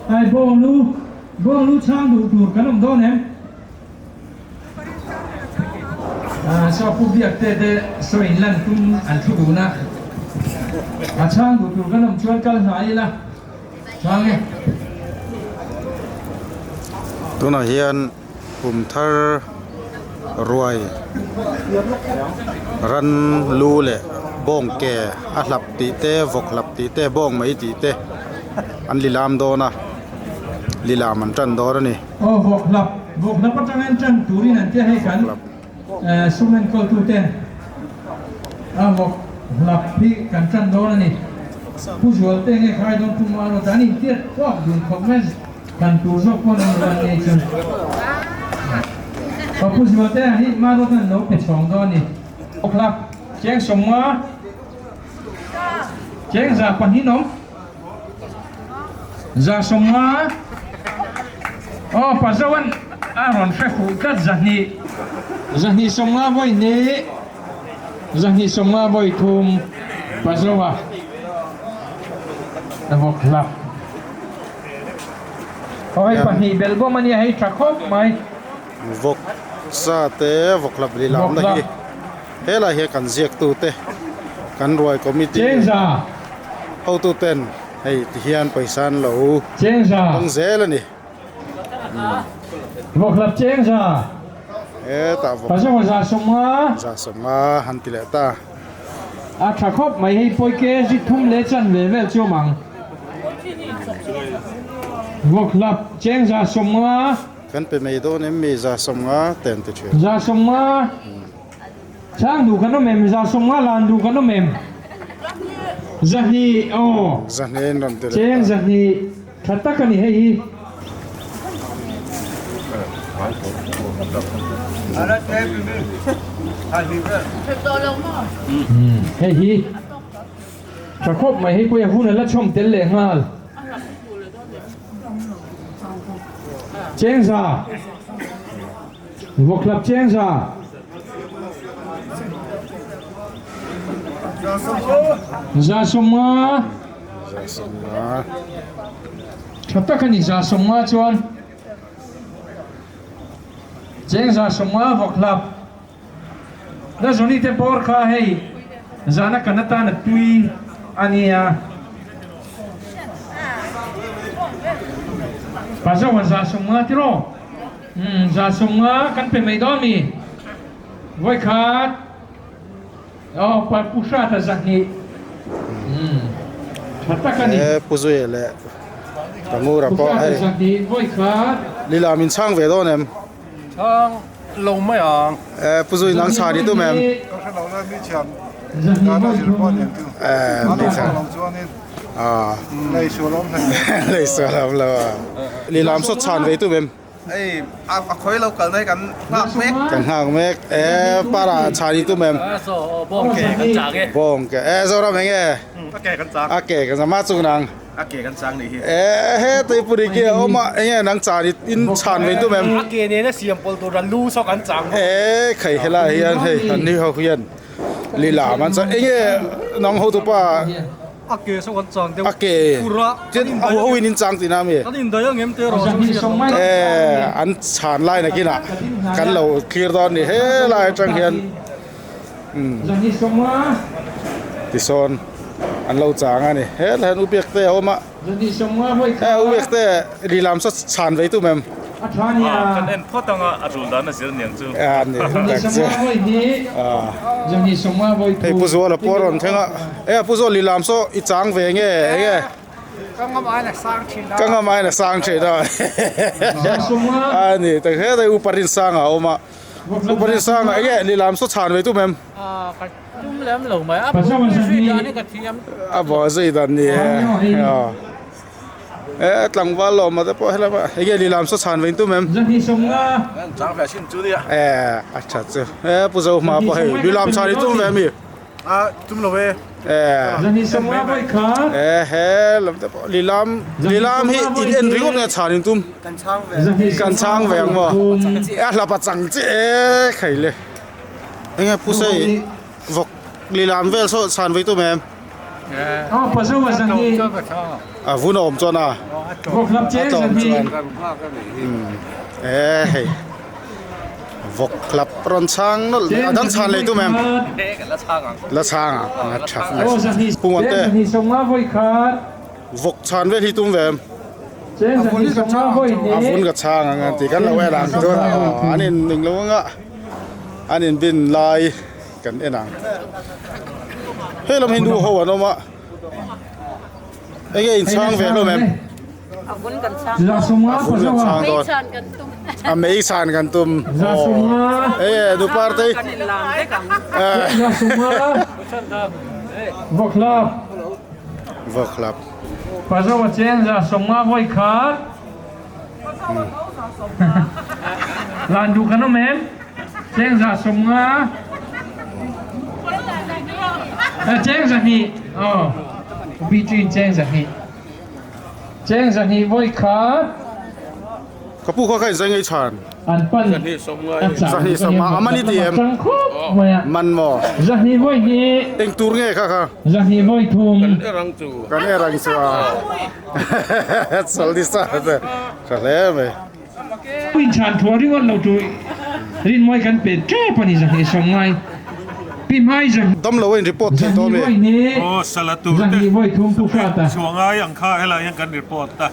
Ai bawng lu, bawng lu chhang duh tur kan awm dawn em? Saw pu biak te te saw in lan tum an thu dun a, a chhang duh tur kan awm chuan kal hnai ila chhang e. Tunah hian kum thar ruai ran lu leh bawng ke a hlap tih te vawk hlap tih te bawng mai tih te an lilam dawn a lilam an tan dawn a ni. Aw vawk hlap, vawk hlap atangin tan turin an tia hei kan sum enkawltu ten a vawk hlap hi kan tan dawn a ni. Pu Zualte nge khai dawn Pu Marawt an intiat kuak dun khawp mai. Kan tur zawk pawn an rawn nei chu. Ka pu Zualte hi Marawt an lo pe chhawng dawn a ni. Vawk hlap cheng 50 cheng 200 awm. 150 Aw pa Zoan a rawn hre fuh tlat 200 250 vawi hnih 250 vawi thum pa Zoa a vawk hlap Aw hei pahnih belh bawm a nia hei tha khawp mai. Vawk sa te vawk hlap leh lamna hi helai hian kan ziaktu te kan ruai committee hotu ten hei ti hian pawisa an lo hmang zel a ni. Hetah vawk 150 han ti leh ta. A tha khawp mai hei pawike zi thum leh chan ve vel chu awm ang. Vawk hlap cheng 150. Kan pe mai dawn em mi 150 te an ti thin. 150 Chang duh kan awm em 150 lan duh kan awm em 200 aw 200 in rawn ti leh cheng 200 tha tak a ni hei hi. Hei hi tha khawp mai hei pawh a hun a la chhawm tel leh nghal. Chengza Vawkhlap Chengza 150 Tha tak a ni 150 chuan Cheng 150 Vawkhlap Na Johnny te bawr kha hei zana kan atan a tui a nia. Pa zo a 150 tiraw? Umm 150 kan pe mai dawn mi? Vawi khat aw pa Pu Hrata 200 umm tha tak a ni. E Pu Zuia leh Ka Ngura pawh hei. Pu Hrata 200 vawi khat. Lila min chhang ve dawn em? Chhang lo mai ang. Eh Pu Zui nang chhan i tum em? Ka hre lo le mi thiam dan a zir pawh aniang chu. Eh mi thiam. Lo chuanin. Ah. Lei sual awm hlei lo. Lei sual awm lo a. Lilam saw chhan ve i tum em? Ei a khawi lo kal nai kan nghak mek. Kan nghak mek. Eh para chhan i tum em? So bawng ke kan chang e. Bawng ke. Eh Zoram eng e? A ke kan chang. A ke kan chang. Ma chung nang. A ke kan chang nih hi. E he tuipui ke a awm a enge nang chan i in chhan ve tum em? A ke nena siam pawlh tur an lu saw kan chang bawk. E khai helai hian hei an ni ho hian lila man chuan enge nang ho tupa A ke saw kan chang deuh a ke tin a ho in in chang tihna ami? Kan indaih ang em te erawh chu hriat loh. E an chhan lai nakinah kan lo thlir dawn a ni helai atang hian. Tisawn an lo chang a ni helai hian ubiak te a awm a he ubiak te lilam saw chhan vei tum em kan en phawt anga a tul dan a zir niang chu a ni tak chu hei pu zuala pawh a rawn thleng a e pu zual lilam saw i chang ve nge enge Ka ngam aiin a sang thin a ka ngam aiin a sang thin a a ni tak helai upa rinsanga a awm a. Upa Rinsanga enge lilam saw chhan ve tum em? Ka tum lem lo mai a bawh zui dan hi ka thiam. A bawh zui dan ni e. E tlangval lawm te pawh helama enge lilam saw chhan ve tum em? Chang ve sin chu nia. E a tha chu. E Pu Zohma pawh hei lilam chhan i tum ve mi? A tum lo e. E e he lam te pawh lilam lilam hi in en ringawt nge chhan in tum kan chhang ve kan chhang ve ang maw a hlap a chang chiah e khai le enge pu sei vawk lilam vel saw chhan ve tum em. A vun a awm chuan a a tlawm chuan e hei vawk hlap rawn chhang nawlh a dang chhan lei tum em la chhang ang a tha pu Muan te vawk chhan vel hi tum ve em a vun ka chhang ang an ti kan lo en ang chuan aw an in ning lo anga an in bin lai kan en ang hei lam hi nu ho an awm a. Enge in chhang ve hlawm em? A vun kan chhang A vun kan chhang dawn. A mei chhan kan tum. Enge nupar te. Kan in lam vek ang. Vawkhlap. Vawkhlap. Pazo a cheng za sawmnga vawi khat. Lan duh kan awm em? Cheng za 50. Cheng 200. Aw. Upi chu in cheng 200. Cheng 200 vawi khat. Ka pu kha kha in zai ngei chhan. An pan 200 sawmnga a man i ti em? Man maw? 200 vawi hnih. Eng tur nge kha kha? 200 vawi thum. Kan erang chu a. Sal ni sa te tha hle mai. Puin chhan thua ringawt lo chu rinmawi kan pe tep a ni 290 pi hmai zahnih Dam lo a in report thei tawh mi. Aw sala tur te 200 vawi thum pu hrat a. Chhuangai ang kha helai hian kan report a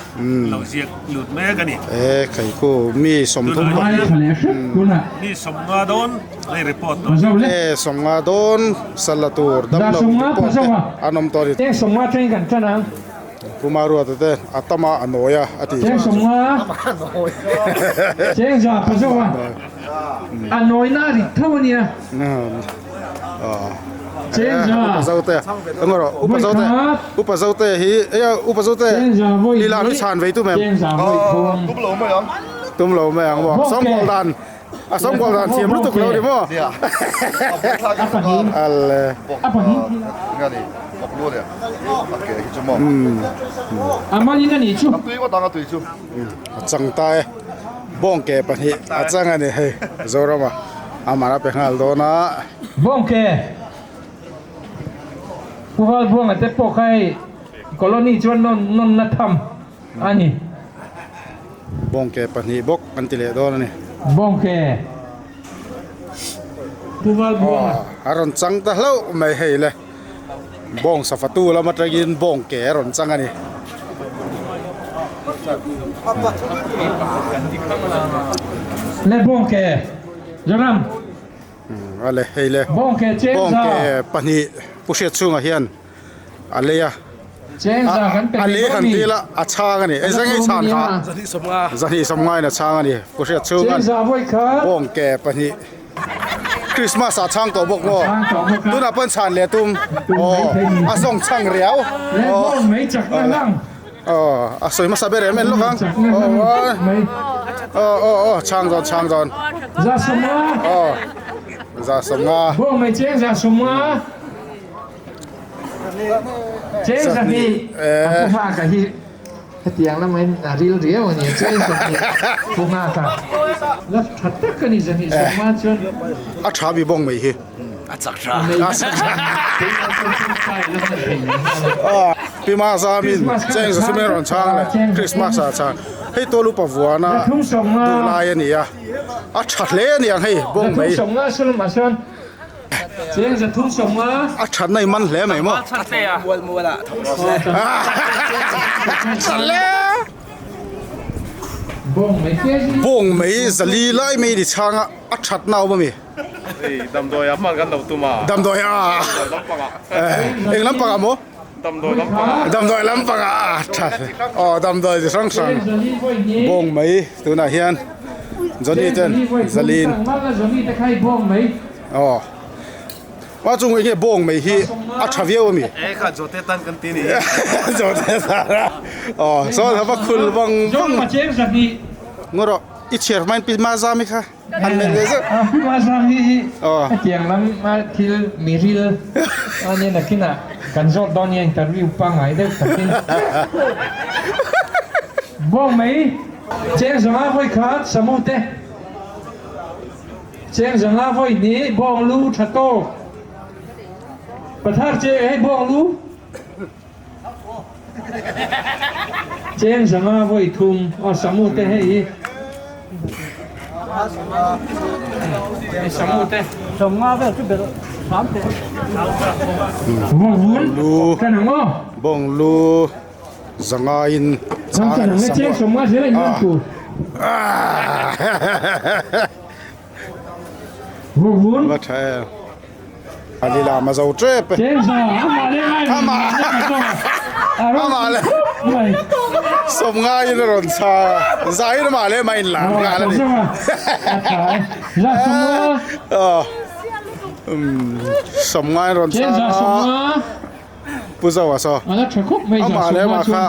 lo ziak lut mek a ni. E khaikhu mi 30 Ngai tha leh hrep tunah. Mi 50 dawn hei report tawh. E 50 dawn sala tur dam lo report te an awm tawh a ni. Cheng 50 atangin kan tan ang. Puma ruata te a tam a a nawi a a tih Cheng 50 cheng za pa zawk a a nawi na a rit tho a nia. Cheng za Upa Zote eng rawh Upa Zote Upa Zote hi eia Upa Zote Cheng za vawi lila hi chhan vei tum em? Cheng za vawi thum Tum lo mai ang. Tum lo mai ang maw? Sawngkawl dan a sawngkawl dan thiam lutuk lo ni maw? A pahnih Ale a pahnih Nga ni bawk lu leh a ke hi chu maw? A malin a nih chu. A tui ngawt ang a tui chu. A chang ta e bawng ke pahnih a chang a ni hei Zorama amah a pe nghal dawn a. Bawng ke Pu Valbuanga te pawh kha hei colony chuan nawn nawnna tham a ni. Bawng ke pahnih bawk an ti leh dawn a ni. Bawng ke Pu Valbuanga. Aw a rawn chang ta hlauh mai hei le. Bawng safatu lam atangin bawng ke a rawn chang a ni. Le bawng ke Zoram. A le hei le. Bawng ke cheng Bawng za. ke pahnih Pu Hriat chhungah hian a lei a. Cheng za kan pe A lei han til a a chhang a ni. Eng zeng chhan kha? 250 in a chhang a ni. Pu Hriat chhunga Cheng za vawi khat. Bawng ke pahnih. Christmas ah chhang tawh bawk maw? Tunah pawn chhan leh tum. Aw a zawng chhang riau. Aw a sawi hmasa ber em en lawk ang. Aw aw aw chhang dawn chhang dawn. Aw za 50. Hetiang lama in a ril riau a ni a, chuan 20 pu nghak a, la tha tak a ni 20 sawmma chuan. A tha bi bawng mai hi. A chak tha. A chak tha. Pi Ma Zamin cheng za sumin rawn chhang leh Christmas ah chhang. Hei tual upa vuana duh lai a ni a, a tha hle a ni ang hei bawng mai. A thatna i man hle mai maw? Bawng mai zali lai mai ni chhang a, a thatna a awm a mi? Damdawi ah hman kan lo tum a. Damdawi ah. Eng lampang ah maw? Damdawi lampang ah. Damdawi lampang ah a tha. Aw damdawi chi hrang hrang bawng mai tunah hian Johnny ten zalin. Aw a chung enge bawng mai hi a tha viau a mi? E kha Zote tan kan ti ni. Zote tan a. Aw sawn hava khul vang vang. Ngaw rawh i chhiar hmain pi ma zam i kha. An melh leh zeuh. Pi ma zam hi hi hetiang lam a thil miril a nia nakinah kan zawt dawn nia interview pangngai deuh takin. Bawng mai cheng zanga vawi khat samu te. Cheng zanga vawi hnih bawng lu tha tawk. Pathar che hei bawng lu. Cheng 500 vawi thum aw Samu te hei hi hei Samu te. 50 vel chu belh hram teh. Vawk vun Lu kan ang aw. Bawng lu 500 in Chang chang ang e Samu cheng 50 zel a inman tur. Vawk vun. Va tha em. A lila ma zo tep e. Chengza amah le ngai Amah. Amah le. 50 in a rawn chha zai in amah le mah in lar nghal a ni. Za 50. 50 in rawn chha Chengza 50. Pu Zoa saw. Ala tha khawp mai za Amah le 50 mah chuan. kha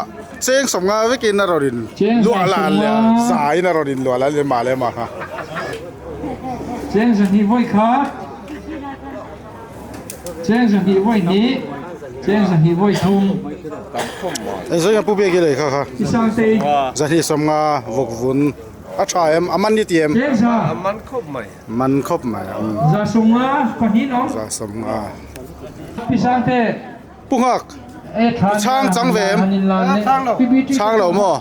cheng 50 vekin a rawn in Chengza luah lan leh a 50. zai in a rawn in luah lan leh amah le mah kha. Cheng 200 vawi khat. Cheng 200 vawi hnih. Cheng 200 vawi thum. Eng zawng hian Pu Biaki lei kha kha. I Sangtei. 250 vawk vun a tha em a man ni ti em? Cheng za. A man khawp mai. Man khawp mai. Za 50 pahnih awm. Za 50. Pi Sangte. Pu Nghak. Chhang chang ve em? Chhang lo maw?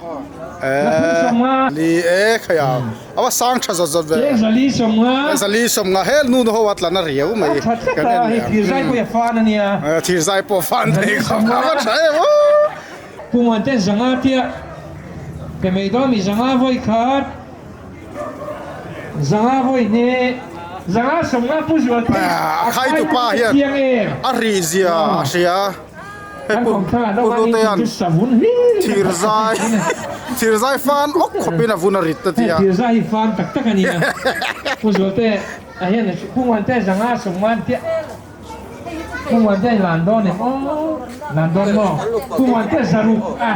Ni e khaia a va sang tha zawt zawt ve. 450 hel nu ho a tlan a riau mai kan en leh ang. Thirzai pawh a fan a nia. Thirzai pawh fan thei khawp a va tha em aw. Pu Muante 500 tia pe mai dawn mi 500 vawi khat 500 vawi hnih 550 Pu Zualte A khai tu pa hian a rih zia a hria hei pu pu Hnute hian thirzai thirzai fan awk khawpin a vun a rit a ti a. Thirzai hi fan tak tak a ni a Pu Zualte a hian Pu Muante 550 tia Pu Muante lan dawn em aw lan dawn maw Pu Muante 600 a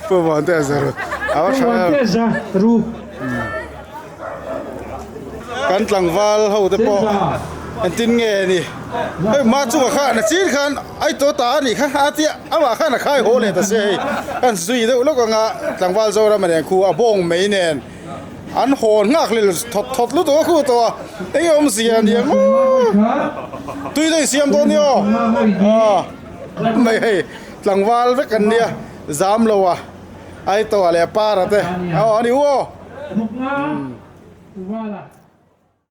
Pu Muante 600 a va Pu tha em. Muante 600. Kan tlangval ho te pawh engtin nge ni hei ma chungah khan a chin khan ai tawh ta a nih kha a tia amah khan a khai haw leh ta se hei kan zui deuh lawk anga tlangval Zoram a nen khu a bawng mai nen an hawn nghak lel thawt thawt lutuk a khu tawh a eng awmzia a nia maw tui daih siam dawn ni aw mai hei tlangval vek an nia zam lo a ai tawh a leh para te aw a ni u aw.